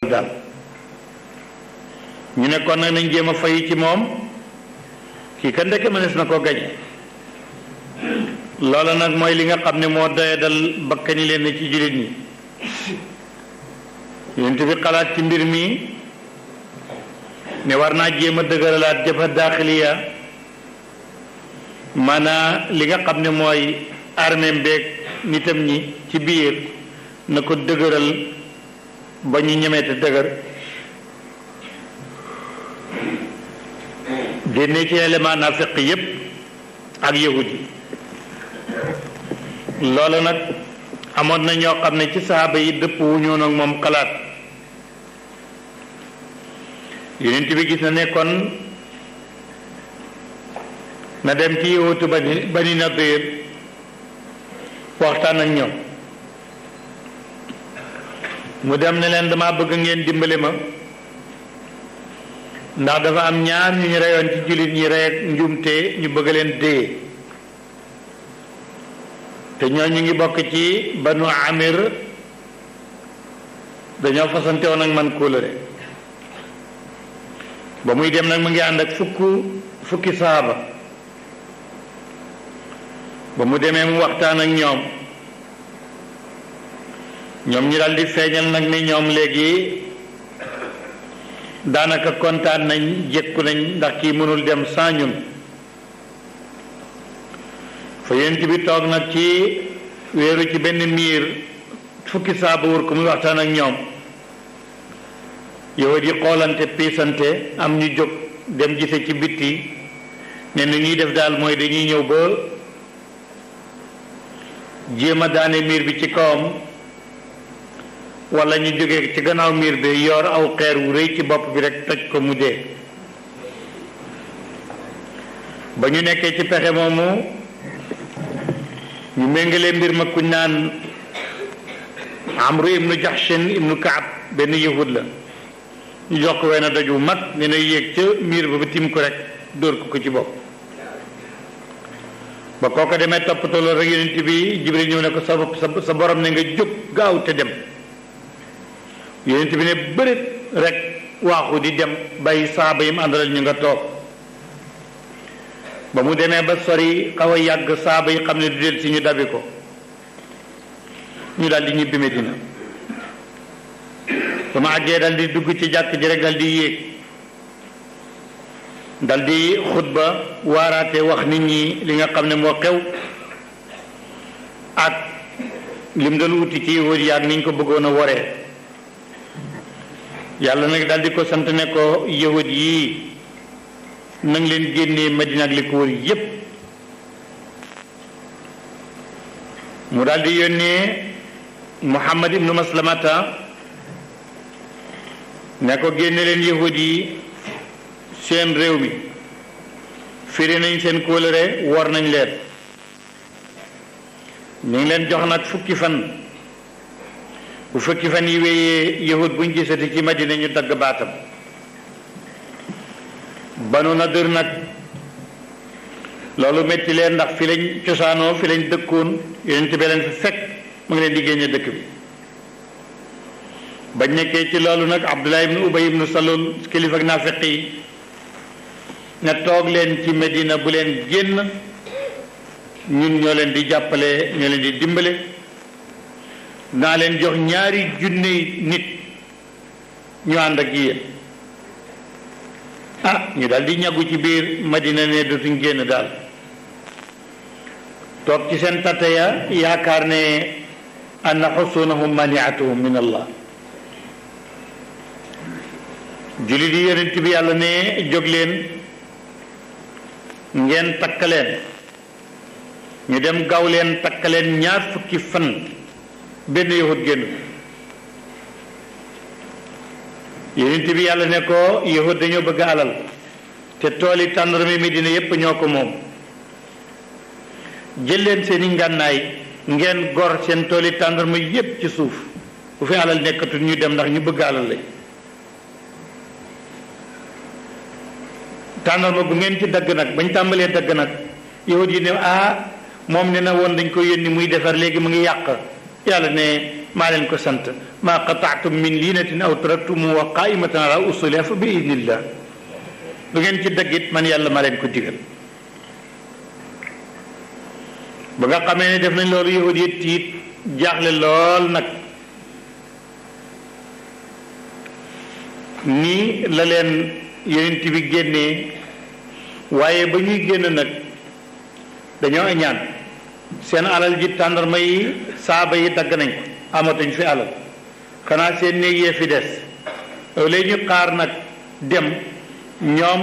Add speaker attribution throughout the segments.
Speaker 1: daal ñu ne kon nag nañ jéem a fayu ci moom kii ka ndeke mënees na koo gañe loola nag mooy li nga xam ne moo doye dal bakkani leen ci jullit ñi yonent bi xalaat ci mbir mi ne war naa jéem a dëgëralaat jabha daaxiliya maanaa li nga xam ne mooy armée mbeeg nitam ñi ci biir na ko dëgëral ba ñu ñemeete dëgër génne ci élément naafiq yépp ak yahud yi loolu nag amoon na ñoo xam ne ci saaba yi dëpp wu ñoo nag moom xalaat yonent bi gis na ne kon na dem ci yahuutu Bani Nadiir waxtaan ak ñoom mu dem ne leen dama bëgg ngeen dimbali ma ndax dafa am ñaar ñu ñu reyoon ci jullit ñi rey ak njuumte ñu bëgg leen dee te ñoo ñu ngi bokk ci Banu Amir dañoo fasante woon ak man kóllëre ba muy dem nag mu ngi ànd ak fukki saaba ba mu demee mu waxtaan ak ñoom ñu daldi feeñal nag ni ñoom léegi daanaka kontaan nañ jékku nañ ndax kii mënul dem sans ñun fa yonent bi toog nag ci wéeru ci benn miir fukki saaba wër ko muy waxtaan ak ñoom yow di xoolante piisante am ñu jóg dem gise ci bitti ne ni ñuy def daal mooy dañuy ñëw ba jéem a daane miir bi ci kawam wala ñu jógee ci gannaaw miir bi yor aw xeer wu rëy ci bopp bi rek toj ko mu dee ba ñu nekkee ci pexe moomu ñu méngalee mbir ma kuñ naan Amru ibnu Jaxshin ibnu Kaab benn yahud la ñu jox ko wenn doj wu mag ne na yéeg ca miir ba tim ko rek dóor ko ci bopp ba kooko demee toppatoo loolu rek yonent bi Jibril ñëw ne ko sa borom ne nga jóg gaaw te dem yonent bi ne bërit rek waaxu di dem bàyyi saaba yi mu àndal ñu nga toog ba mu demee ba sori xaw a yàgg saaba yi xam ne du del si ñu dabi ko ñu daal di ñibbi Medina ba ma àggee dal di dugg ci jàkk ji rek dal di yéeg dal di xutba waaraate wax nit ñi li nga xam ne moo xew ak lim doon wuti ci wër yaag niñ ko bëggoon a woree yàlla nag dal di ko sant ne ko yahud yii nang leen génnee Madina ak li ko wër yépp mu dal di yónnee Muhammad ibnu Maslamata ne ko génne leen yahud yi seen réew mi firi nañ seen kóllëre wor nañ leen ñu ngi leen jox nag fukki fan bu fukki fan yi wéyee yahud buñ gisati ci Madina ñu dagg baatam Banu Nadir nag loolu metti leen ndax fi lañ cosaanoo fi lañ dëkkoon yonent bi leen fi fekk mu ngi leen di génne dëkk bi bañ nekkee ci loolu nag Abdullah ibnu Ubay ibnu Salul kilifa ak naafiq yi ne toog leen ci Medina bu leen génn ñun ñoo leen di jàppale ñoo leen di dimbale naa leen jox 2,000 nit ñu ànd ak yéen ñu daal di ñaggu ci biir Madina ne dootuñ génn daal toog ci seen tataya yaakaar ne anna xusunahum maniatuhum min Allah jullit yi yonent bi yàlla ne jóg leen ngeen takk leen ñu dem gaaw leen takk leen 2 fukki fan benn yahud génn yonent bi yàlla ne ko yahud dañoo bëgg alal te tooli tàndarma Medina yépp ñoo ko moom jël leen seeni ngànnaay ngeen gor seen tooli tàndarma yépp ci suuf bu fi alal nekkatul ñu dem ndax ñu bëgg alal lañ tàndarma bu ngeen ci dagg nag bañ tàmbalee dagg nag yahud yi ne moom ne na woon dañ ko yónni muy defar léegi mu ngi yàq yàlla ne maa leen ko sant maa qata'tum min liinatin aw taraktumuha qaa'imatan ala usuliha fa bi idnillah lu ngeen ci daggit man yàlla maa leen ko digal. ba nga xamee ne def nañ loolu yahud yi tiit jaaxle lool nag nii la leen yonent bi génnee waaye ba ñuy génn nag dañoo añaan seen alal ji tàndarma yi saaba yi dagg nañ ko amatuñ fi alal xanaa seen néeg yee fi des léegi ñu xaar nag dem ñoom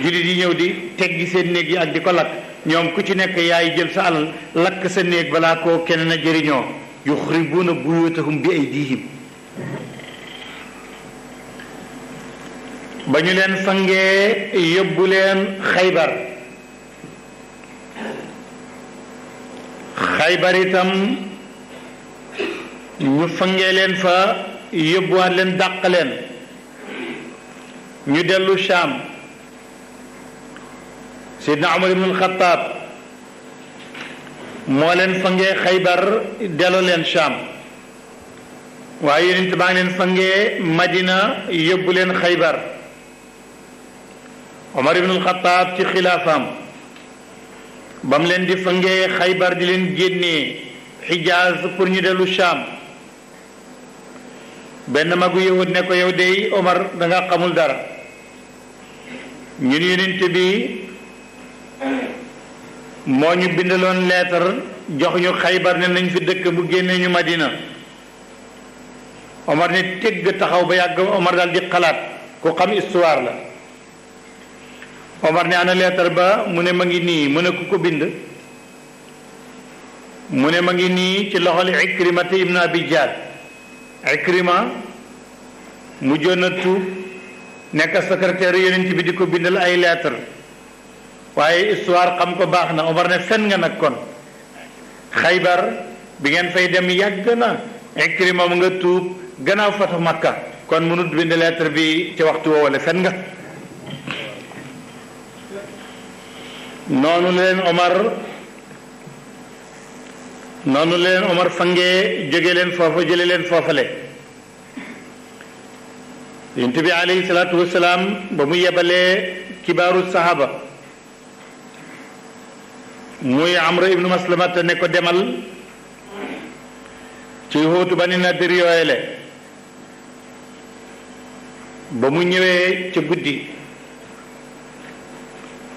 Speaker 1: jullit yi ñëw di teggi seen néeg yi ak di ko lakk ñoom ku ci nekk yaay jël sa alal lakk sa néeg balaa koo keneen a jëriñoo yuxribuuna buyutahum bi aydihim ba ñu leen fangee yóbbu leen xaybar itam ñu fangee leen fa yóbbuwaat leen dàq leen ñu dellu Shaam Seydina Umar ibn al-Khattab moo leen fangee xaybar delloo leen Shaam waaye yonent baa ngi leen fangee Madina yóbbu leen xaybar Umar ibn al-Khattab ci xilaafaam ba mu leen di fangee xaybar di leen génnee Xijaaz pour ñu dellu Shaam benn magu yahud ne ko yow dey Omar da nga xamul dara ñun yonent bi moo ñu bindaloon leetar jox ñu xaybar ne nañ fi dëkk bu génnee ñu Madina Omar ne tegg taxaw ba yàgg Omar daal di xalaat ku xam histoire la Omar ne ana leetar ba mu ne ma ngi nii mu ne ku ko bind mu ne ma ngi nii ci loxol Ikrima te ibn Abi Jahl Ikrima mu joon a tuub nekk secrétaire yonent bi di ko bindal ay lettre waaye histoire xam ko baax na Omar ne fen nga nag kon xaybar bi ngeen fay dem yàgg na Ikrima mu nga tuub gannaaw fatu Makka kon mënut bind lettre bi ci waxtu woowale fen nga noonu leen Omar fangee jóge leen foofa jële leen foofale yonent bi alayhi salaatu wasalaam ba mu yebalee kibaaru sahaba muy Amr ibnu Maslamata ne ko demal ci xóotu Bani Nadir yooyele ba mu ñëwee ca guddi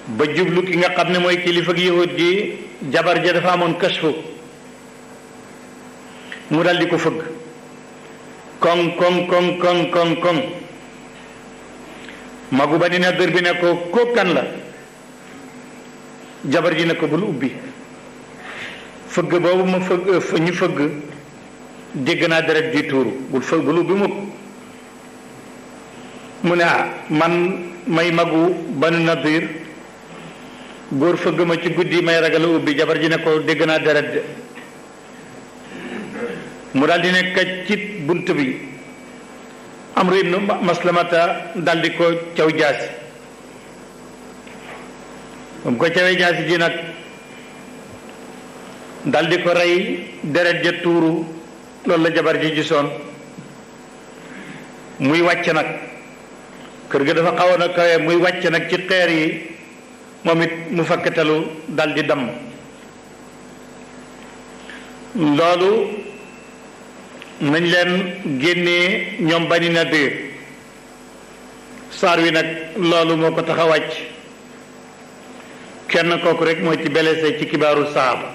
Speaker 1: ba jublu ki nga xam ne mooy kilifa gi yahud gi jabar ja dafa amoon kashfu mu dal di ko fëgg koŋ koŋ koŋ koŋ koŋ koŋ magu Bani Nadir bi ne ko kan la jabar ji ne ko bul ubbi fëgg boobu ma fëgg ñu fëgg dégg naa deret ji tuuru bul ubbi mukk mu ne man may magu Bani Nadir góor fëgg ma ci guddi may ragal a ubbi jabar ji ne ko dégg naa deret de mu daldi nekk ci bunt bi Amr ibnu Maslamata daldi ko caw jaasi ba mu ko cawee jaasi ji nag daldi ko rey deret ja tuuru loolu la jabar ji gisoon muy wàcc nag kër ga dafa xawoon a kawe muy wàcc nag ci xeer yi moom it mu fakkatalu daldi damm loolu nañ leen génnee ñoom Bani Nadir saar wi nag loolu moo ko tax a wàcc kenn kooku rek mooy ci blessé ci kibaaru saaba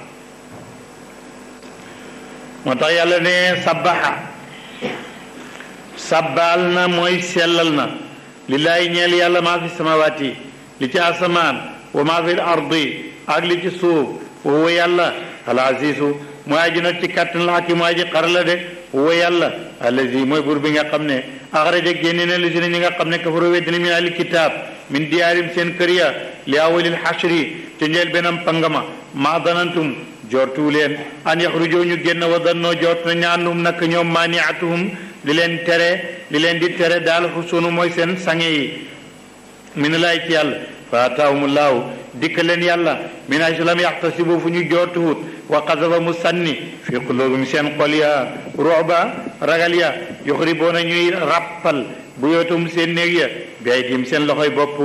Speaker 1: moo tax yàlla ne sabbaxa sabbaal na mooy sellal na lillaahi ñeel yàlla maa fi samawaati li ci asamaan wa maa fi ardi ak li ci suuf wa huwa yàlla al azizu mooy aji not ci kàttan la ak mooy aji xarala de wa yàlla allazi mooy buur bi nga xam ne axraja génne na li si ñi nga xam ne kafaru weddina min ahli kitaab min diyaarim seen kër ya li awalil xashri te njël benam pangama maa danantum jortu leen an yaxrujoo ñu génn wa dannoo jort na ñaanum nak ñoom maaniatuhum li leen di tere daal xusunu mooy seen sange yi min laay ci yàlla fa ataahumullaahu dikk leen yàlla min haysu lam yaxtasibu fu ñu joortuwut wa qazafa mu sànni fi qulubihim seen xol ya ru'ba ragal ya yuxribuuna ñuy ràppal buyootum seen néeg ya bi aydihim seen loxoy bopp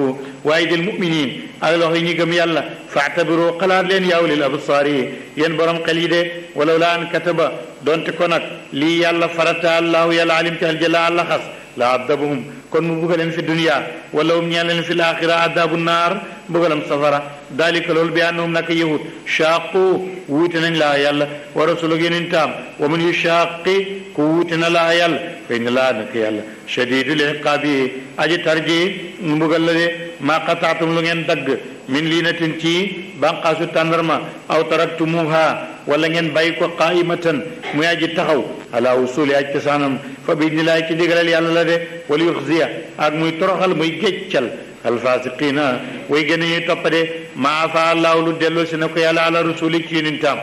Speaker 1: wa aydil mu'minin ak loxoy ñi gëm yàlla fa'tabiru xalaat leen yaa ulil absaar yi yéen borom xel yi de walaw laa an kataba donte ko nag lii yàlla farata allahu yàlla alim ci aljala àlla xas la adabahum kon mu bugga leen fi dunya wala hum ñeel leen fi laaxira adabu naar mbugalam safara dalika loolu bi annahum naka yahud shaaqu wuute nañ laa yàlla wa rasulu yonentam wa man yushaqi ku wuute na laa yàlla fa inna laa naka yàlla shadidul iqaabi aji tarji mbugal la de maa qataatum lu ngeen dagg min liinatin ci banqaasu tàndarma aw taraktumuha wala ngeen bàyyi ko qaimatan muy aji taxaw ala usuli aj cosaanam fa bi idnillahi ci digalal yàlla la de wala yuxziya ak muy toroxal muy géccal alfasiqina way gën a ñuy toppade maa afa allahu lu delloo si na ko yàlla ala rasuli ci yonentam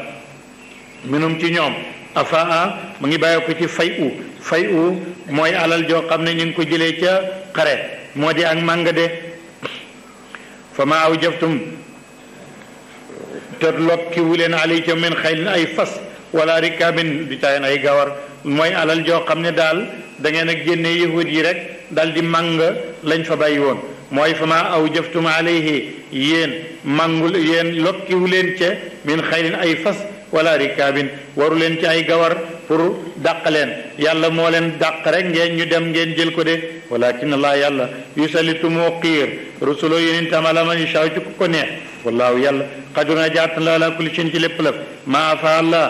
Speaker 1: minum ci ñoom afaa mu ngi bàyyi ko ci fay u mooy alal joo xam ne ñu ngi ko jëlee ca xare moo di ak mànga de fa ma aw jaftum te lokkiwu leen alay ca min xaylin ay fas wala rikaabin di caayeen ay gawar mooy alal joo xam ne daal da ngeen a génne yahud yi rek dal di màng lañ fa bàyyi woon mooy fa ma aw jaftum alayhi yéen màngul yéen lokkiwu leen ca min xaylin ay fas wala rikaabin waru leen ci ay gawar pour dàq leen yàlla moo leen dàq rek ngeen ñu dem ngeen jël ko de walakin allah yàlla yusallitu moo xiir rusulo yonentam ala man yashaa ci ku ko neex wallaahu yàlla qadirun jaatan la ala kulli shay'in ci lépp la maa afa allah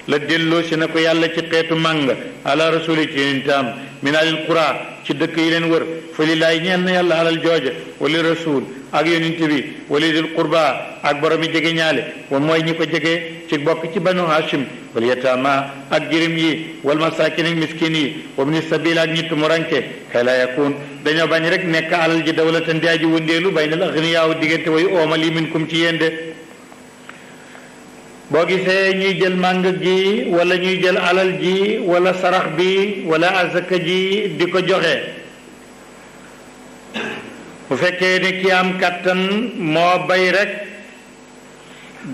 Speaker 1: la delloo si na ko yàlla ci xeetu màng ala rasuli ci yonentam min alil qura ci dëkk yi leen wër fa lillahi ñeel na yàlla alal jooja wali rasul ak yonent bi wali dil qurba ak borom yi jege ñaale wa mooy ñi ko jege ci bokk ci banu hashim wal yataama ak jirim yi wal masakin ak miskin yi wa ibni sabil ak ñi tumuranke kay la yakun dañoo bañ rek nekk alal ji dawlatan di aji wëndeelu baynal aghniyaaw diggante way oomali minkum ci yéen de boo gisee ñuy jël màng gi wala ñuy jël alal ji wala sarax bi wala azaka ji di ko joxe bu fekkee ne ki am kattan moo bay rek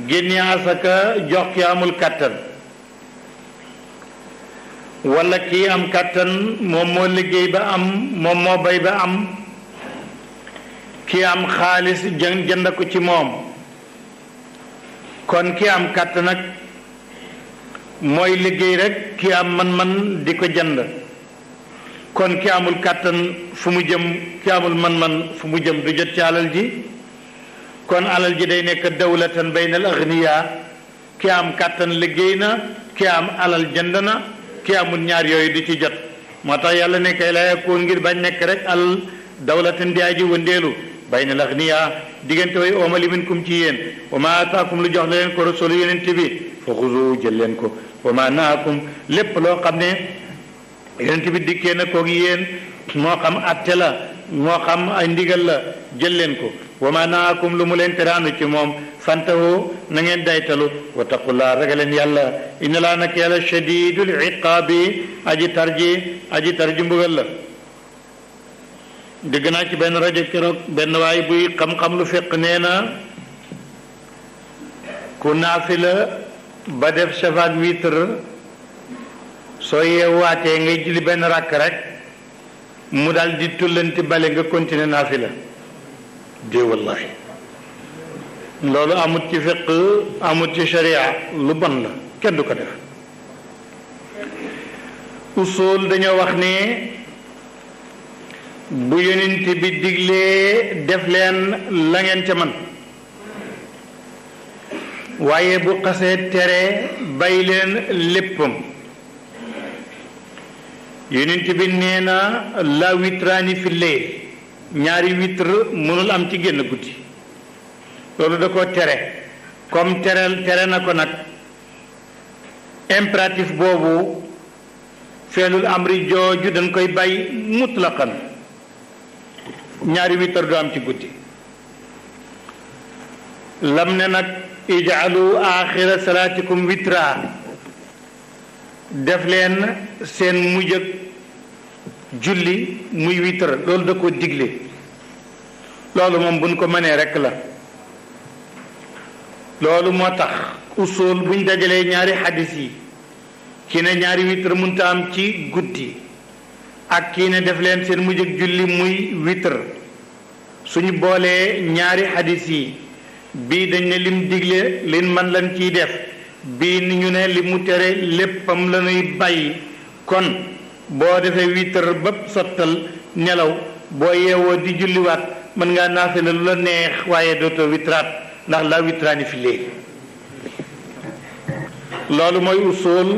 Speaker 1: génne asaka jox ki amul kattan wala ki am kattan moom moo liggéey ba am moom moo bay ba am ki am xaalis jënd ko ci moom kon ki am kattan nag mooy liggéey rek ki am man-man di ko jënd kon ki amul kàttan fu mu jëm ki amul man-man fu mu jëm du jot ci alal ji kon alal ji day nekk dawlatan baynal aghniya ki am kàttan liggéey na ki am alal jënd na ki amul ñaar yooyu du ci jot moo tax yàlla ne kay la yakun ngir bañ nekk rek alal dawlatan di aji wëndeelu baynal aghniya diggante way oomali minkum ci yéen wa ma ataakum lu jox na leen ko rasul yonent bi fa xuzu jël leen ko wa ma naakum lépp loo xam ne yonent bi dikkee na koog yéen moo xam atte la moo xam ay ndigal la jël leen ko wa ma naakum lu mu leen teraanu ci moom fantahu na ngeen daytalu wa taqullaa ragaleen yàlla inna laa nak yàlla shadidul iqaabi aji tarji mbugal la dégg naa ci benn rajo keroog benn waay buy xam-xam lu fekk nee na ku naafila ba def shafaak witre soo yeewaatee ngay julli benn rakk rek mu daal di tullanti bale nga continuer naafila dee wallahi loolu amut ci fiq amut ci sharia lu bon la kenn du ko def usul dañoo wax ne bu yonent bi diglee def leen la ngeen ca man waaye bu xasee tere bay leen léppam yonent bi nee na la witraani fi layl ñaari witre mënul am ci génn guddi loolu da ko tere comme tere na ko nag impératif boobu feelul amri jooju dañ koy bàyyi mutlaqan ñaari witre du am ci guddi lam ne nag ijaalu axira salaatikum witra def leen seen mujj ak julli muy witre loolu da ko digle loolu moom buñ ko mënee rekk la. loolu moo tax usul buñ dajalee ñaari xadis yi kii ne ñaari witr munta am ci guddi ak kii ne def leen seen mujj ak julli muy witr suñu boolee ñaari xadis yi bii dañ ne lim digle lin man lan ciy def bii ni ñu ne li mu tere léppam la ñuy bàyyi kon boo defee witr ba sottal nelaw boo yeewoo di julliwaat mën ngaa naafila lu la neex waaye dootoo witraat ndax la witraani fi léegi loolu mooy usul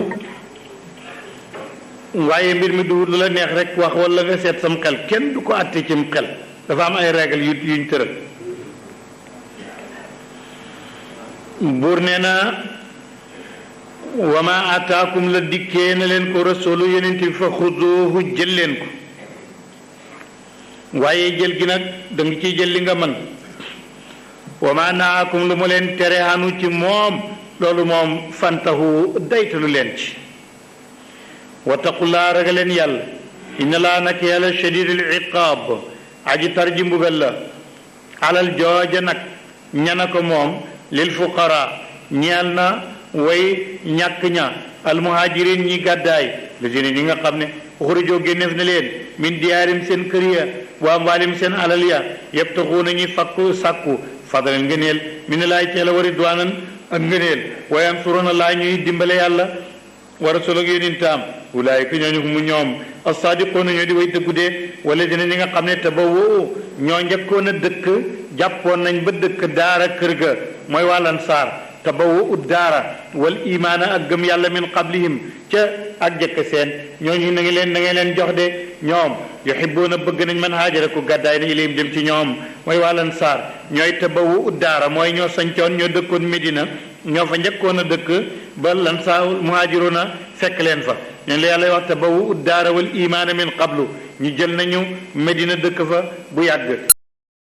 Speaker 1: waaye mbir mi du lu la neex rek wax wala nga seet sam xel kenn du ko àtte cim xel dafa am ay règle yuñ tëral buur nee na wa ma ataakum la dikkee na leen ko rasulu yonent bi fa xuduuhu jël leen ko waaye jël gi nag da nga ciy jël li nga mën wa ma naakum lu mu leen tere hanu ci moom loolu moom fantahu daytalu leen ci wattaqullaa ragaleen yàlla inna laa nak yàlla shadidul iqaab aji tarji mbugal la alal jooja nag ñana ko moom lil fuqara ñeel na way ñàkk ña almuhajirin ñi gàddaay lazina ñi nga xam ne uxrijoo génneef na leen min diyaarim seen kër ya wa amwaalim seen alal ya yabtaxuuna ñi fakku sàkku fadlan ngëneel min laay ci la wa ridwaanan ak ngëneel wa yansuruna laa ñuy dimbale yàlla wa rasul ak yonentam ulaayika ñooñu mu ñoom as-saadiquuna ñoo di way dëggu dee wala dina ñi nga xam ne tabawwa'u ñoo njëkkoon a dëkk jàppoon nañ ba dëkk daara kër ga mooy wàllan saar tabawwa'u daara wal imaana ak gëm yàlla min qablihim ca ak jëkk seen ñooñu na ngeen leen jox de ñoom yuhibbuuna bëgg nañ man haajara ku gàddaay na ilayhim dem ci ñoom mooy wàllan saar ñooy tabawwa'u daara mooy ñoo sañcoon ñoo dëkkoon Medina ñoo fa njëkkoon a dëkk ba lan saa muhaajiruuna fekk leen fa ñun la yàlla wax tabawwa'u daara wal imaana min qablu ñu jël nañu Medina dëkk fa bu yàgg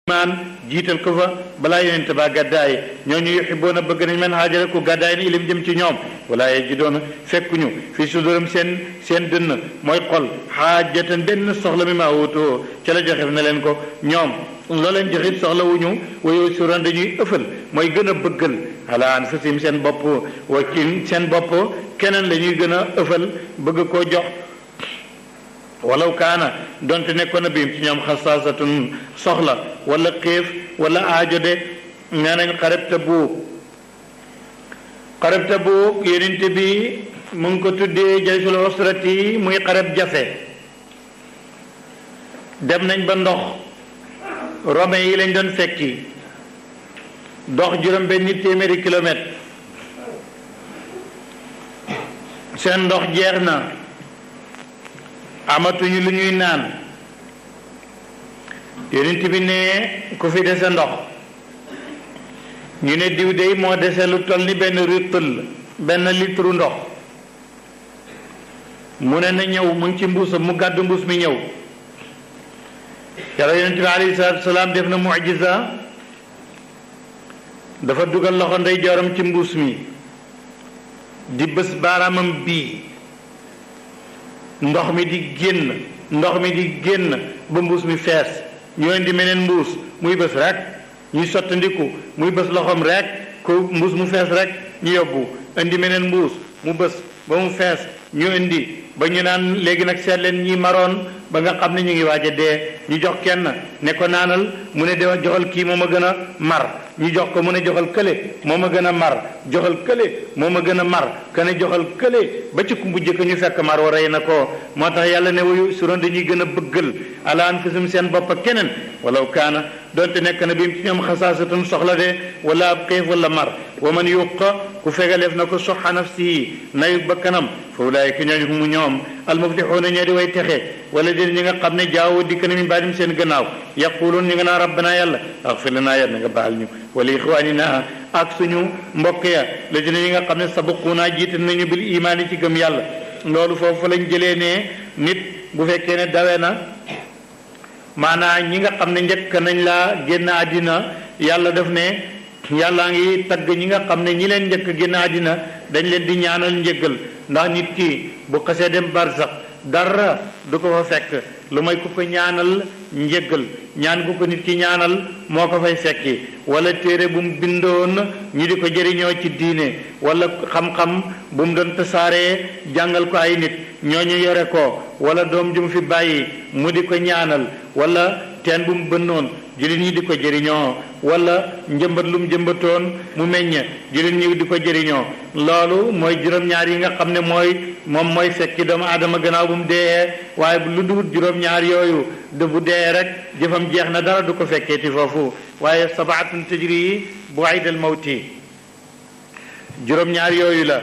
Speaker 1: imaan jiital ko fa balaa yonent ba gàddaay ñooñu yuhibbuuna bëgg nañ man haajara ku gàddaay na ilim jëm ci ñoom wala yajiduuna fekkuñu fii suduurim seen dënn mooy xol haajatan benn soxla mi maa wuutoo ca la joxe na leen ko ñoom loo leen joxit soxla wuñu wayu suran dañuy ëffal mooy gën a bëggal ala anfusihim seen bopp wa ci seen bopp keneen la ñuy gën a ëffal bëgg koo jox walaw kaana donte nekkoon na biim ci ñoom xasaasatun soxla wala xiif wala aajo de nee nañ xareb Tabuuk yonent bi mu ngi ko tuddee jaysul usrati muy xareb jafe dem nañ ba ndox Rome yi lañ doon fekki dox juróom benn téeméeri kilomètre seen ndox jeex na amatuñu lu ñuy naan yonent bi ne ku fi dese ndox ñu ne diw dey moo dese lu toll ni benn litre ndox mu ne na ñëw mu ngi ci mbuusam mu gàddu mbuus mi ñëw yàlla yonent bi alayhi salaatu wasalaam def na mu'jiza dafa dugal loxo ndeyjooram ci mbuus mi di bés baaraamam bii ndox mi di génn ba mbuus mi fees ñu indi meneen mbuus muy bés rek ñuy sottandiku muy bés loxoom rek ku mbuus mu fees rek ñu yóbbu indi meneen mbuus mu bés ba mu fees ñu indi ba ñu naan léegi nag seet leen ñi maroon ba nga xam ne ñu ngi waaj a dee ñu jox kenn ne ko naanal mu ne de joxal kii moo ma gën a mar ñu jox ko mu ne joxal kële moo ma gën a mar joxal kële moo ma gën a mar kene joxal kële ba ci kumbu jëkk ñu fekk mar wa rey na ko moo tax yàlla ne wayu suroon dañuy gën a bëggal ala anfusihim seen bopp ak keneen walaw kaana donte nekk na bi ci ñoom xasaasatun soxla de wala ab xiif wala mar wa man yuqa ku fegaleef na ko soxa nafsihi nayu ba kanam fa ulaayika ñooñu mu ñoom almuflixuuna ñoo di way texe wala dina ñi nga xam ne jaawo dikk na min baadim seen gannaaw yaquluun ñi nga naa rabbana yàlla axfir lanaa yàlla nga baal ñu wala ixwaanina ak suñu mbokk ya la dina ñi nga xam ne sabaquuna jiital nañu bil imaani ci gëm yàlla loolu foofu lañ jëlee ne nit bu fekkee ne dawe na maanaam ñi nga xam ne njëkk nañ laa génn àddina yàlla def ne yàllaa ngi tagg ñi nga xam ne ñi leen njëkk génn àddina dañ leen di ñaanal njëggal ndax nit ki bu xasee dem barsax dara du ko fa fekk lu may ku ko ñaanal njëggal ñaan gu ko nit ki ñaanal moo ko fay fekki wala téere bu mu bindoon ñu di ko jëriñoo ci diine wala xam-xam bu mu doon tasaaree jàngal ko ay nit ñooñu yore ko wala doom ju mu fi bàyyi mu di ko ñaanal wala teen bu mu bënnoon jullit ñi di ko jëriñoo wala njëmbat lu mu jëmbatoon mu meññ jullit ñi di ko jëriñoo loolu mooy juróom-ñaar yi nga xam ne mooy fekki doomu aadama gannaaw bu mu dee waaye lu dul juróom-ñaar yooyu bu dee rek jëfam jeex na dara du ko fekkeeti foofu waaye sabaatun tajri bu'idal mawti juróom-ñaar yooyu la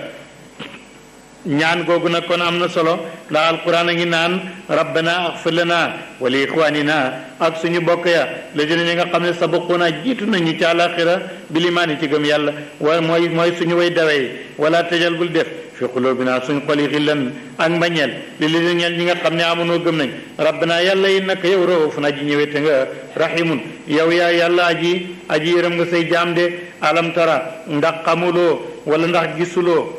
Speaker 1: ñaan googu nag kon am na solo ndax alquran a ngi naan rabbana axfir lana wa li ixwanina ak suñu bokk ya lajëne ñi nga xam ne sabaquna jiitu nañu ci àlaxira bil imaani ci gëm yàlla wa mooy suñu way dawee wala tajal bul def fi qulubina suñu xol yi xillan ak mbañeel li li ñeel ñi nga xam ne amunoo gëm nañ rabbana yàlla yi nag yow raufun aji ñëwete nga rahimun yow yaa yàlla aji yërëm nga say jaam de alam tara ndax xamuloo wala ndax gisuloo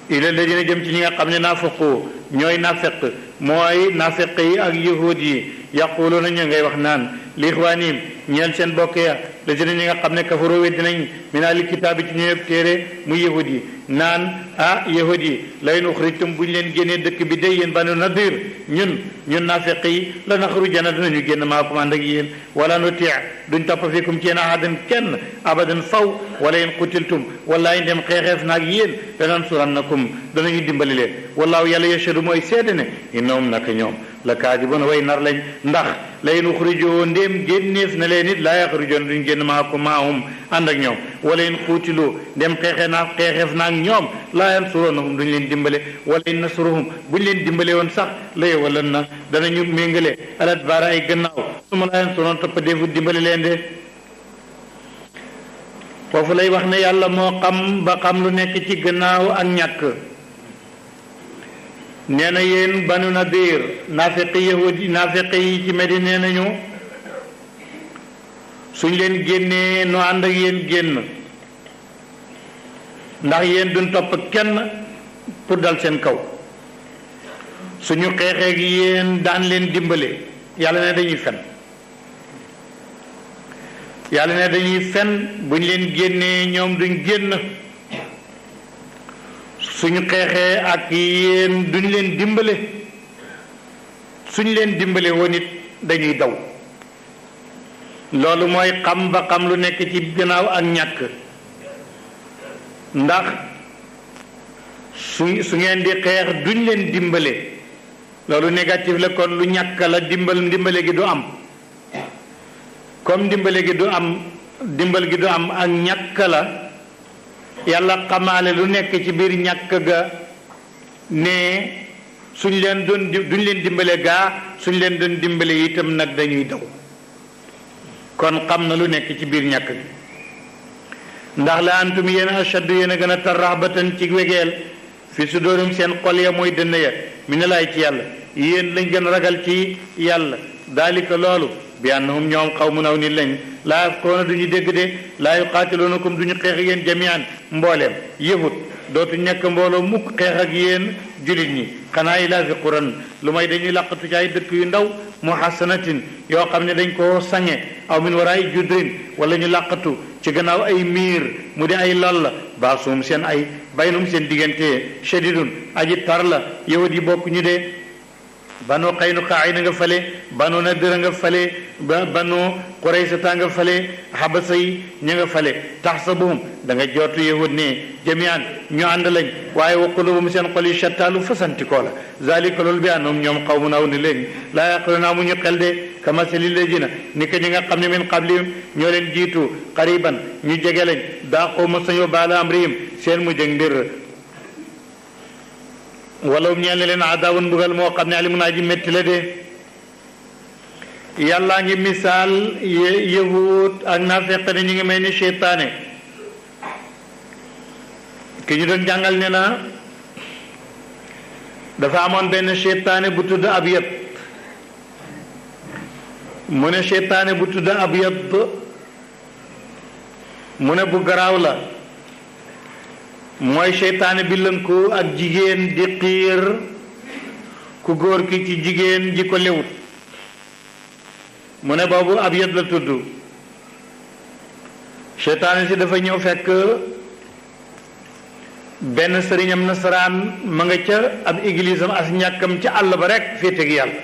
Speaker 1: ila ladina jëm ci ñi nga xam ne naafaqu ñooy naafeq mooy naafeq yi ak yahud yi yaquluuna ñu ngay wax naan li ixwaanihim ñeel seen bokk ya ladina ñi nga xam ne kafaru weddi nañ min ahli kitaabi ci ñëpp téere mu yahud yi naan yahud yi la in uxrijtum bu ñu leen génnee dëkk bi day yéen banu nadir ñun naafeq yi la naxrujana dinañu génn maakum ànd ak yéen wala nuti duñ topp fiikum ci yéen ahadan kenn abadan faw wala in qutiltum wallaay ndem xeexeef naag yéen lanansurannakum danañu dimbali leen wallaahu yàlla yashhadu mooy seede ne innahum naka ñoom la kaadibuuna way nar lañ ndax la in uxrijoo ndéem génneef na leen it laa yaxrujoon duñ génn maakum maahum ànd ak ñoom wala in quutilu ndem xeexeef naag ñoom laa yansuruunahum duñ leen dimbale wala in nasruhum buñ leen dimbale woon sax la yowalan na danañu méngale alat baara ay gannaaw suma laa yansuruun topp deefu dimbale leen de foofu lay wax ne yàlla moo xam ba xam lu nekk ci gannaaw ak ñàkk nee na yéen banu nadir naafeqi yahudi naafeqi yi ci Medina nee nañu suñ leen génnee nu ànd ak yéen génn ndax yéen duñ topp kenn pour dal seen kaw suñu xeexeeg yéen daan leen dimbale yàlla ne dañuy fen yàlla ne dañuy fen buñ leen génnee ñoom duñ génn suñu xeexee ak yéen duñ leen dimbale suñ leen dimbale woon it dañuy daw loolu mooy xam ba xam lu nekk ci gannaaw ak ñàkk ndax su ngeen di xeex duñ leen dimbale loolu négatif la kon lu ñàkk la dimbale gi du am comme dimbal gi du am ak ñàkk la yàlla xamaale lu nekk ci biir ñàkk ga ne duñ leen dimbale gaa suñ leen doon dimbale itam nag dañuy daw kon xam na lu nekk ci biir ñàkk gi ndax la antum yéen ashaddu yéen a gën a tar rahbatan ci wegeel fi sudoorum seen xol ya mooy dënn ya minallaahi ci yàlla yéen lañ gën a ragal ci yàlla daalika loolu bi annahum ñoom qawmun aw nit lañ laa yafqahuuna duñu dégg de laa yuqaatiluunakum duñu xeex ak yéen jamian mbooleem yëfut dootu nekk mbooloo mukk xeex ak yéen julit ñi xanaa ilaa fi quran lu may dañuy laqatu ci ay dëkk yu ndaw muhassanatin yoo xam ne dañ koo sange aw min waraay judrin wala ñu laqatu ci gannaaw ay miir mu di ay lal baasum seen ay baynum seen diggante shadidun aji tar la yahud yi bokk ñu de banu Qaynuqaa nga fale banu Nadir nga fale banu Quraysata nga fale xabasa yi ñu nga fale taxsabuhum da nga jootu yahud ne jamian ñu ànd lañ waaye wa qulubuhum seen xol yi shattaalu fasantikoo la zalika loolu bi annahum ñoom qawmun aw ni léegi laa yaqiluuna amuñu xel de kamasali ladina ni ko ñi nga xam ne min qablihim ñoo leen jiitu qariban ñu jege lañ daa xawma sañoo baala amrihim seen mu jëg mbir walaw ñeel ne leen adaawun mbugal moo xam ne alimun aji métti la de yàllaa ngi misaal yahud ak naafeq ne ñu ngi mel ni seytaane ki ñu doon jàngal ne na dafa amoon benn seytaane bu tudd Abyad mu ne seytaane bu tudd Abyad mu ne bu garaaw la mooy seytaane bi lënku ak jigéen di xiir ku góor ki ci jigéen ji ko lewut mu ne boobu Abyad la tudd seytaane si dafa ñëw fekk benn sëriñam nasaraan ma nga ca ab église am as ñàkkam ca àll ba rek féete ak yàlla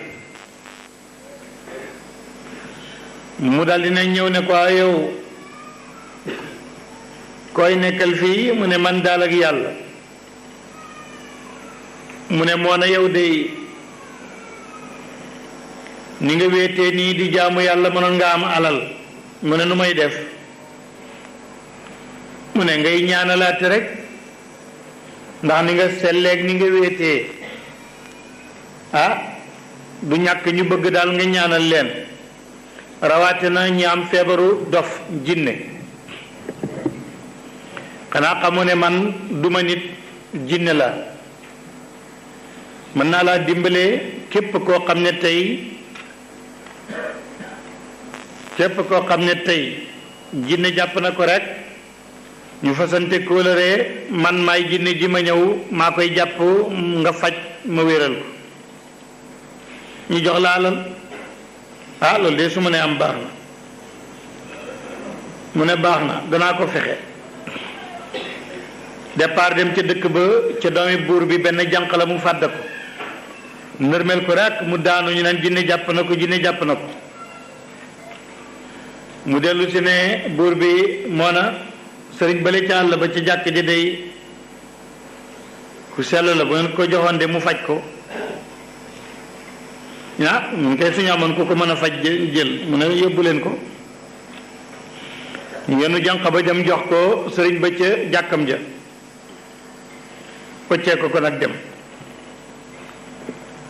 Speaker 1: mu daldi na ñëw ne ko yow koy nekkal fii mu ne man daal ak yàlla mu ne moo na yow de ni nga wéetee nii di jaamu yàlla mënoon nga am alal mu ne nu may def mu ne ngay ñaanalaate rek ndax ni nga selleeg ni nga wéetee du ñàkk ñu bëgg daal nga ñaanal leen rawaate na ñi am feebaru dof jinne xanaa xamu ne man duma nit jinne la mën naa laa dimbalee képp koo xam ne tey jinne jàpp na ko rek ñu fasante kóolëree man maay jinne ji ma ñëw maa koy jàpp nga faj ma wéral ko ñu jox la alal loolu de su ma ne am baax na mu ne baax na danaa ko fexe départ dem ca dëkk ba ca doomi buur bi benn jànq la mu fàdd ko nërmel ko rek mu daanu ñu naan jinne jàpp na ko mu dellu si ne buur bi moo na sëriñ bale ca àll ba ca jàkk ji day ku sell la bu ngeen ko joxoon de mu faj ko mun koy suñu amoon ku ko mën a faj jël mu ne yóbbu leen ko ñu yenu jànq ba dem jox ko sëriñ ba ca jàkkam ja pëccee ko nag dem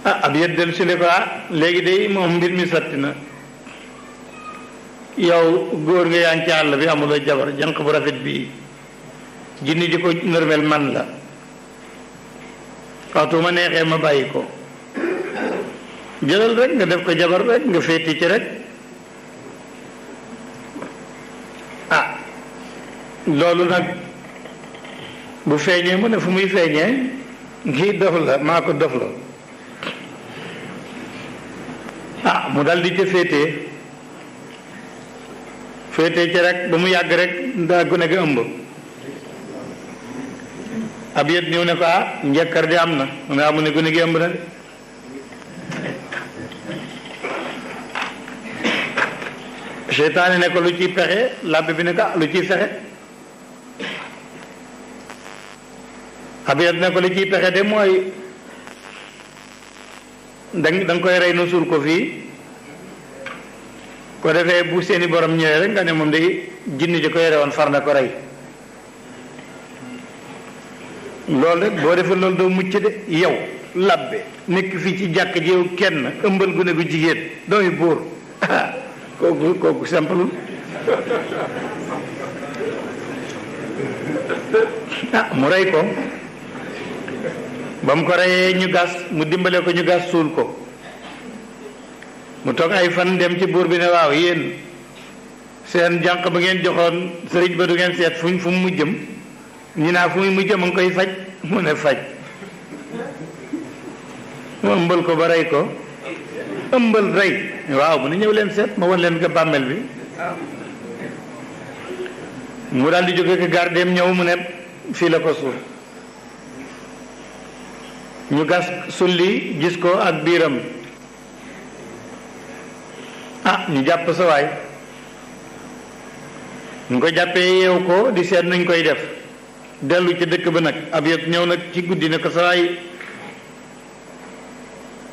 Speaker 1: ab yet dellu si ne ko léegi day moom mbir mi sotti na yow góor nga yaa ngi ci àll bi amuloo jabar jànq bu rafet bii jinni di ko nërmel man la waxtu ma neexee ma bàyyi ko jëlal rek nga def ko jabar rek nga féeti ci rek loolu nag bu feeñee mu ne fu muy feeñee ngi dof la maa ko dof la mu dal di ca féetee ci rek ba mu yàgg rek ndaa gune ga ëmb ab yet ñëw ne ko njëkkar di am na mu ne gune gi ëmb na de seytaane ne ko lu ciy pexe labbe bi ne ko lu ciy fexe ab yet ne ko lu ciy pexe de mooy danga koy rey nu suul ko fii ko defee bu seeni borom ñëwee rek nga ne moom day jinni ji ko yore woon far na ko rey loolu rek boo defee loolu doo mucc de yow labbe nekk fii ci jàkk ji yow kenn ëmbal gune gu jigéen doomi buur kooku simple mu rey ko ba mu ko reyee ñu gas mu dimbale ko ñu gas suul ko mu toog ay fan dem ci buur bi ne waaw yéen seen jànq ba ngeen joxoon sëriñ ba du ngeen seet fu mu mujjëm ñu naa fu muy mujjëm a ngi koy faj mu ne faj mu ëmbal ko ba rey ko ëmbal rey waaw mu ne ñëw leen seet ma won leen nga bàmmeel bi mu daal di jóge ko gardeem ñëw mu ne fii la ko suul ñu gas sulli gis ko ak biiram ñu jàpp sa waay ñu ko jàppee yeew ko di seet nuñ koy def dellu ci dëkk ba nag ab yëpp ñëw nag ci guddi ne ko sa waay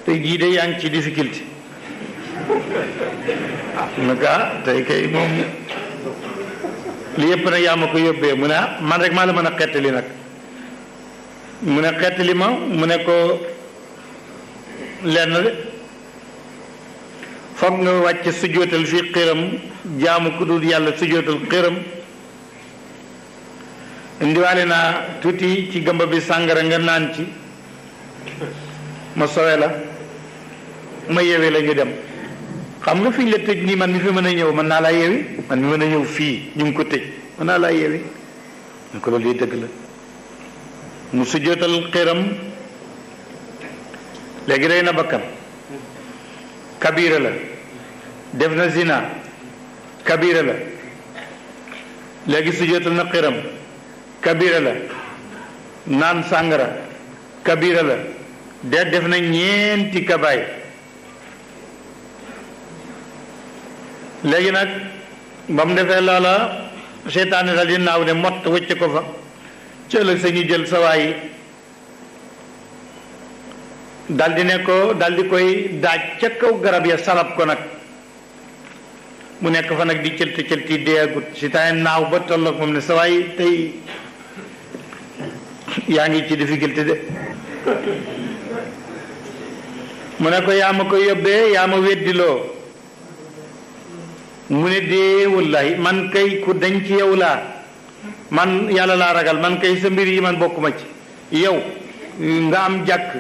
Speaker 1: tey jii de yaa ngi ci difficulté naka tey kay moom li yëpp nag yaa ma ko yóbbee mu ne man rek maa la mën a xettali nag mu ne xettali ma mu ne ko lenn de foog nga wàcc sujjóotal fii xiram jaamu ku dul yàlla sujjóotal xiram indiwaale naa tuuti ci gamba bi sàngara nga naan ci ma sowe la ma yeewee la ñu dem xam nga fi ñu la tëj nii man mi fi mën a ñëw mën naa laa yeewi man mi mën a ñëw fii ñu ngi ko tëj mën naa laa yeewi ñu ko loolu yi dëgg la mu sujjóotal xiram léegi rey na bakkan kabira la def na zina kabira la léegi sujjóotal na xiram kabira la naan sàngara kabira la def na ñeenti kabaay léegi nag ba mu defee loola seytaane dal di naaw ne mott wëcc ko fa ci ëllëg sa ñu jël sawaay dal di ne ko dal di koy daaj ca kaw garab ya salab ko nag mu nekk fa nag di cëlti deegut seytaane naaw ba tolloog moom ne sawaay tey yaa ngi ci difficulté de mu ne ko yaa ma ko yóbbee yaa ma weddiloo mu ne dee wallahi man kay ku dañ ci yow laa man yàlla laa ragal man kay sa mbir yi man bokkuma ci yow nga am jàkk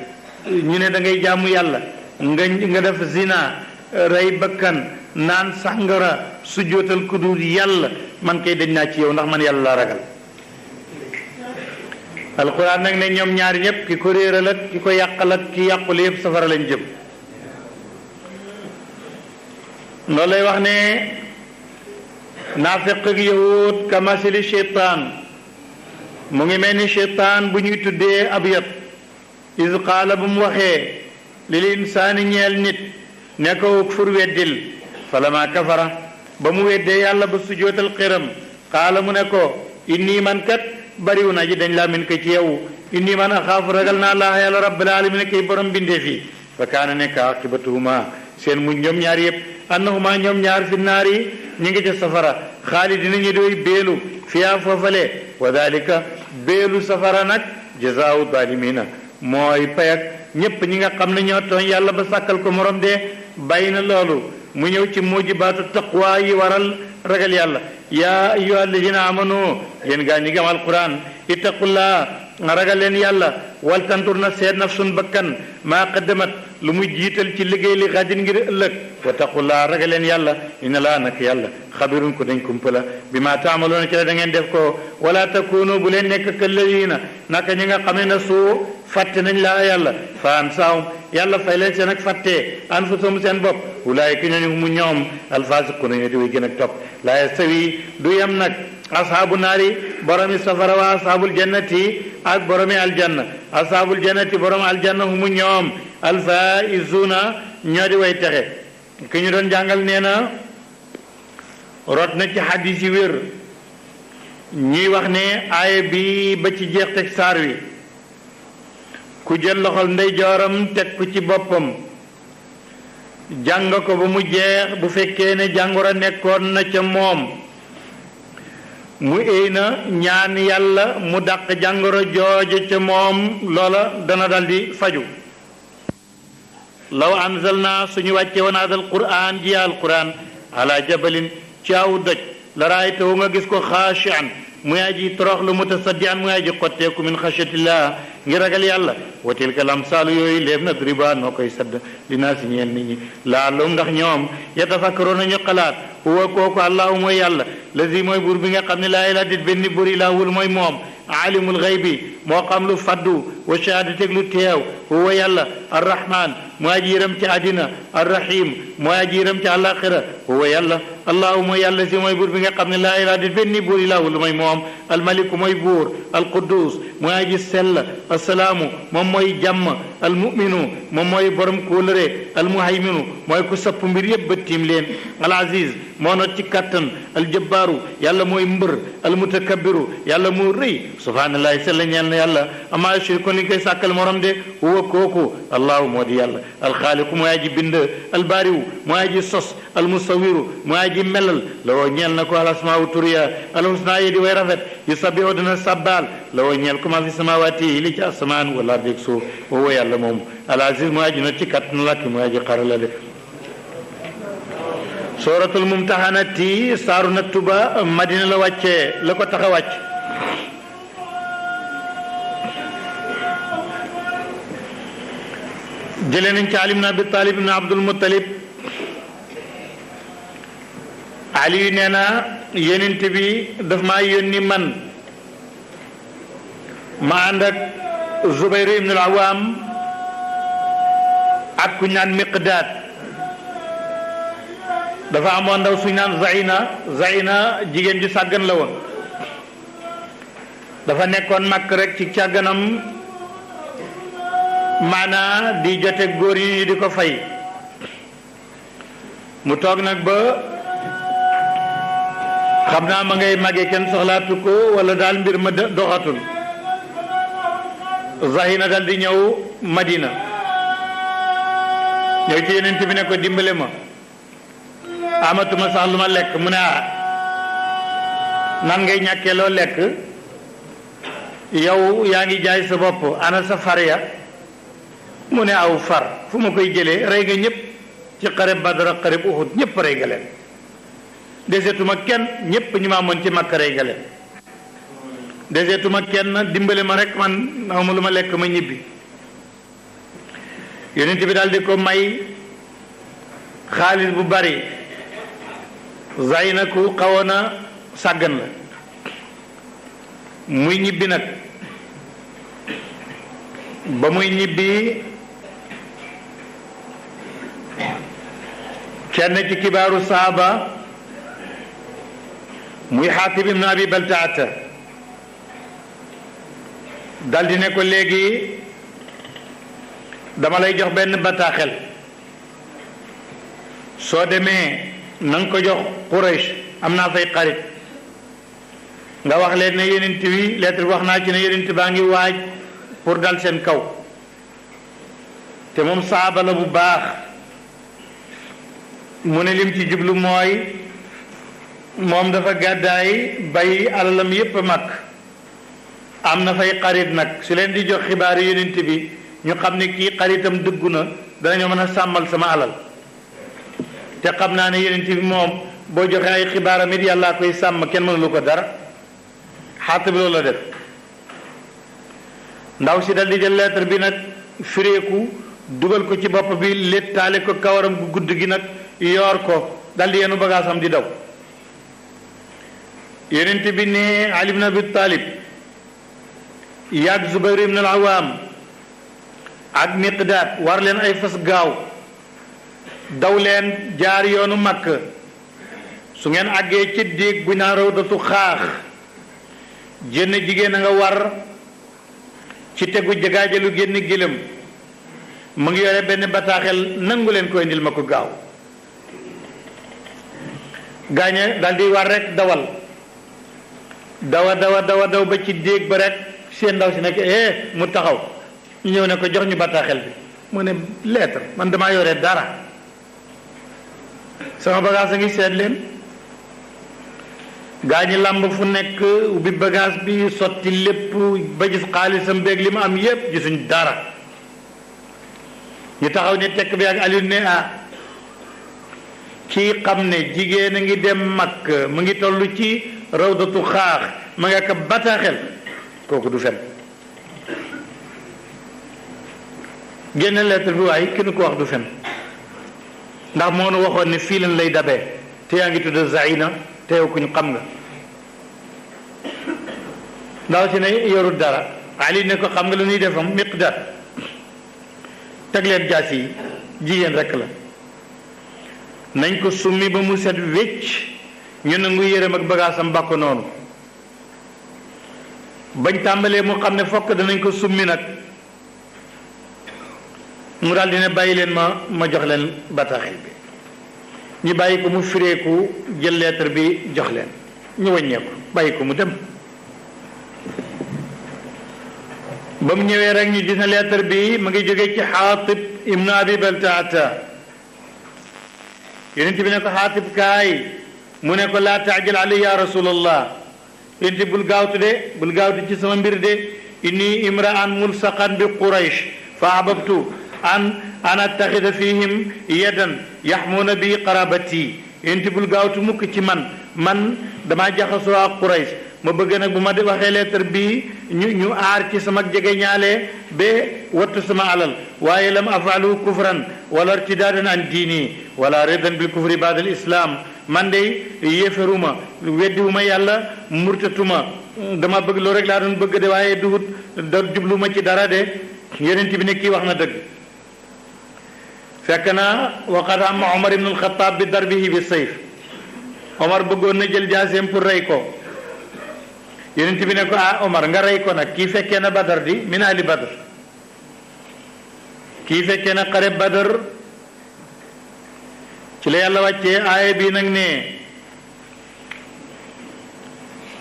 Speaker 1: ñu ne da ngay jaamu yàlla nga def zina rey bakkan naan sàngara sujjóotal ku dul yàlla man kay dañ naa ci yow ndax man yàlla laa ragal alxuraan nag ne ñoom ñaari ñëpp ki ko réeral ak ki ko yàqal ak ki yàqule yëpp safara lañ jëm loolu lay wax ne naafiq ak yahud kamasili sheytaan mu ngi mel ni sheytaan bu ñuy tuddee abyad is qaala bu mu waxee lil insaani ñeel nit ne ko ukfur weddil falama kafara ba mu weddee yàlla ba sujootal xiram qaala mu ne ko inni man kat bariwu na ji dañ laa min ko ci yow inni man axaafu ragal naa laa yàlla rabbil alamin kay borom bindee fii fa kaana nekk aqibatuhuma seen muñ ñoom ñaar yëpp annahuma ñoom ñaar fi naar yi ñu ngi ca safara xaalidina ñu doy beelu fiyaa foofale wa dalika beelu safara nag jazaau zalimina mooy payak ñépp ñi nga xam ne ñoo tooñ yàlla ba sàkkal ko morom de bàyyi na loolu mu ñëw ci mujibaatu taqwa yi waral ragal yàlla yaa ayyuha alladina amanu yéen gaa ñi gam alquran ittaqullaa ragal leen yàlla wal tantur na seet nafsun bakkan maa qaddamat lu muy jiital ci liggéey li xadin ngir ëllëg wa taqullaa ragal leen yàlla inna laa nak yàlla xabirun ko dañ kumpala bi ma taamaloona ci la da ngeen def ko wala takunu bu leen nekk kalladina naka ñi nga xam ne na suu fàtte nañ laa yàlla fa ansaahum yàlla fay leen seen ak fàttee anfusahum seen bopp ulaayika ñooñu mu ñoom alfaasiquuna ñoo di way gën ak topp laa yastawi du yem nag ashaabu naari boromi safara wa ashaabul jannati ak boromi aljanna ashaabul jannati boromi aljanna humu ñoom alfaaizuuna ñoo di way texe ki ñu doon jàngal nee na rot na ci xadis yi wér ñuy wax ne aaya bi ba ci jeex teg saar wi ku jël loxol ndeyjooram teg ko ci boppam jàng ko ba mu jeex bu fekkee ne jàngoro nekkoon na ca moom mu éy na ñaan yàlla mu dàq jàngoro jooju ca moom loola dana daldi faju law anzalna suñu wàcce woon hadal qur'an ji alquran ala jabalin ci aw doj la raaytahu nga gis ko xaashian muy aji toroxlu mutasaddian muy aji xotteeku min xashatillah ngir ragal yàlla wa tilka lamsaalu yooyu léef na driba noo koy sadd dinaa si ñeel nit ñi laalum ndax ñoom yatafakkaroon ñu xalaat huwa kooku allahu mooy yàlla lazi mooy buur bi nga xam ne laa ilaaha dit benn buur ilaahul mooy moom aalimul xaybi moo xam lu faddu wa shahaadatek lu teew huwa yàlla arrahman mooy aji yërëm ci àddina arrahim mooy aji yërëm ci àllaaxira huwa yàlla allahu mooy yàlla si mooy buur bi nga xam ne laa ilaaha dit benn buur ilaahul mooy moom almaliku mooy buur alquddus mooy aji sell assalaamu moom mooy jàmm almuminu moom mooy borom kóolëre almuhayminu mooy ku sapp mbir yëpp ba tiim leen alaziz moo not ci kattan aljabbaaru yàlla mooy mbër almutakabbiru yàlla moo rëy subhaanallahi sell ñeel na yàlla ama yushrikuun li koy sàkkal morom de huwa kooku allahu moo di yàlla alxaaliqu mooy aji bind albaariwu mooy aji sos almusawiru mooy aji melal la woo ñeel na ko alasmaau turiya alhusna yi di way rafet yusabbihu dina sabbaal la woo ñeel ko ma fi samawaati li ci asamaan wala ardi ak suuf huwa yàlla moom alaziz mooy aji not ci kattan lakki mooy aji xarala de suratul mumtahanati saaru nattuba madina la wàccee la ko tax a wàcc jëlee nañ ci Ali ibn Abi Talib ibn Abdul Muttalib Ali nee na yonent bi daf maa yónni man ma ànd ak Zubayr ibn al-Awwam ak ku ñaan Miqdaad dafa amoon ndaw suñ naan Zaina jigéen ju sàggan la woon dafa nekkoon màkk rek ci càgganam maanaa di jote góor yi di ko fay mu toog nag ba xam naa ma ngay màggee kenn soxlaatu ko wala daal mbir ma doxatul Zahina dal di ñëw Madina ñëw ci Yonent bi ne ko dimbale ma amatuma sax lu ma lekk mu ne nan ngay ñàkkee loo lekk yow yaa ngi jaay sa bopp ana sa far ya mu ne aw far fu ma koy jëlee rey nga ñëpp ci xareb Badar ak xareb Uhud ñëpp rey nga leen desetuma kenn ñëpp ñu ma amoon ci Makka rey nga leen desetuma kenn dimbale ma rek man awma lu ma lekk ma ñibbi Yonent bi daal di ko may xaalis bu bari Zayna ku xawoon a sàggan la muy ñibbi nag ba muy ñibbi kenn ci kibaaru saaba muy Xaatib ibn Abi Baltaata daldi ne ko léegi dama lay jox benn bataaxel soo demee na nga ko jox Quraysh am naa fay xarit nga wax leen ne Yonent bi lettre bi wax naa ci ne Yonent baa ngi waaj pour dal seen kaw te moom saaba la bu baax mu ne lim ci jublu mooy moom dafa gàddaay bay alalam yépp a mag am na fay xarit nag su leen di jox xibaar Yonent bi ñu xam ne kii xaritam dëggu na danañoo mën a sàmmal sama alal te xam naa ne Yonent bi moom boo joxe ay xibaaram it yàllaa koy sàmm kenn mënulu ko dara Xaatib loolu la def ndaw si dal di jël lettre bi nag fireeku dugal ko ci bopp bi léttaale ko kawaram gu gudd gi nag yoor ko dal di yenu bagaasam di daw Yonent bi ne Ali ibn Abi Talib yaag Zubayr ibn al-Awwam ak Miqdaad war leen ay fas gaaw daw leen jaar yoonu Makka su ngeen àggee ci déeg bu naa Rawdatu Xaax jënn jigéen a nga war ci tegu jagaajalu génn gëlëm mu ngi yore benn bataaxel nangu leen ko indil ma ko gaaw gaañe daldi war rek dawal daw ba ci déeg ba rek seen ndaw si nekk mu taxaw ñu ñëw ne ko jox ñu bataaxel bi mu ne lettre man damaa yore dara sama bagage a ngi seet leen gaa ñi làmb fu nekk ubbi bagage bi sotti lépp ba gis xaalisam beeg li ma am yépp gisuñ dara ñu taxaw ne tekk bi ak Aliou ne kii xam ne jigéen a ngi dem Makka mu ngi toll ci Rawdatu Xaax ma nga ka bataaxel kooku du fen génne lettre bi waaye ki nu ko wax du fen ndax moo nu waxoon ne fii leen lay dabee te yaa ngi tudd Zaina te yow ku ñu xam nga ndaw si ne yorul dara Ali ne ko xam nga lu ñuy defam Miqdaad teg leen jaas yi jigéen rekk la nañ ko summi ba mu set wécc ñu nangu yërëm ak bagaasam bàkko noonu bañ tàmbalee mu xam ne fokk danañ ko summi nag mu daal dina bàyyi leen ma jox leen bataaxel bi ñu bàyyi ko mu fireeku jël lettre bi jox leen ñu wàññeeku bàyyi ko mu dem ba mu ñëwee rek ñu gis na lettre bi mu ngi jógee ci Xaatib ibn Abi Baltaata Yonent bi ne ko Xaatib kaay mu ne ko laa taajal alayya ya rasulallah Yonent bul gaawtu ci sama mbir de inni imra'an mulsaqan bi Quraysh fa ahbabtu an attaxida fihim yadan yaxmuuna bi qarabati Yonent bul gaawtu mukk ci man damaa jaxasoo ak Quraysh ma bëgg nag bu ma waxee lettre bi ñu aar ci sama jege ñaale ba wattu sama alal waaye lam afalu kufran wala irtidaadan an diini wala ridan bil kufri baada al islam man de yéeferuma weddiwuma yàlla murtatuma dama bëgg loolu rek laa doon bëgg de waaye duhut da jubluma ci dara de Yonent bi ne kii wax na dëgg fekk na waqad amma Omar ibn al-Khattab bi darbihi bi sayf Omar bëggoon na jël jaaseem pour rey ko yonent bi ne ko Omar nga rey ko nag kii fekkee na Badar di min ahli Badar kii fekkee na xare Badar ci la yàlla wàccee aaya bi nag ne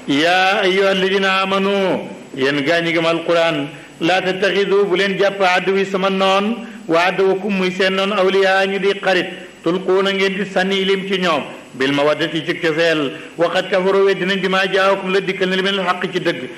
Speaker 1: yaa ayyuha alladina amanu yéen gaa ñi gëm alquran laa tattaxidu bu leen jàpp aduwi sama noon wa aduwakum muy seen noon awliyaa ñu di xarit tulquuna ngeen di sànni ilim ci ñoom bil mawaddati ci cofeel waqad kafaru we dinañ bi maa jaawakum la dikkal ne li mel xaq ci dëgg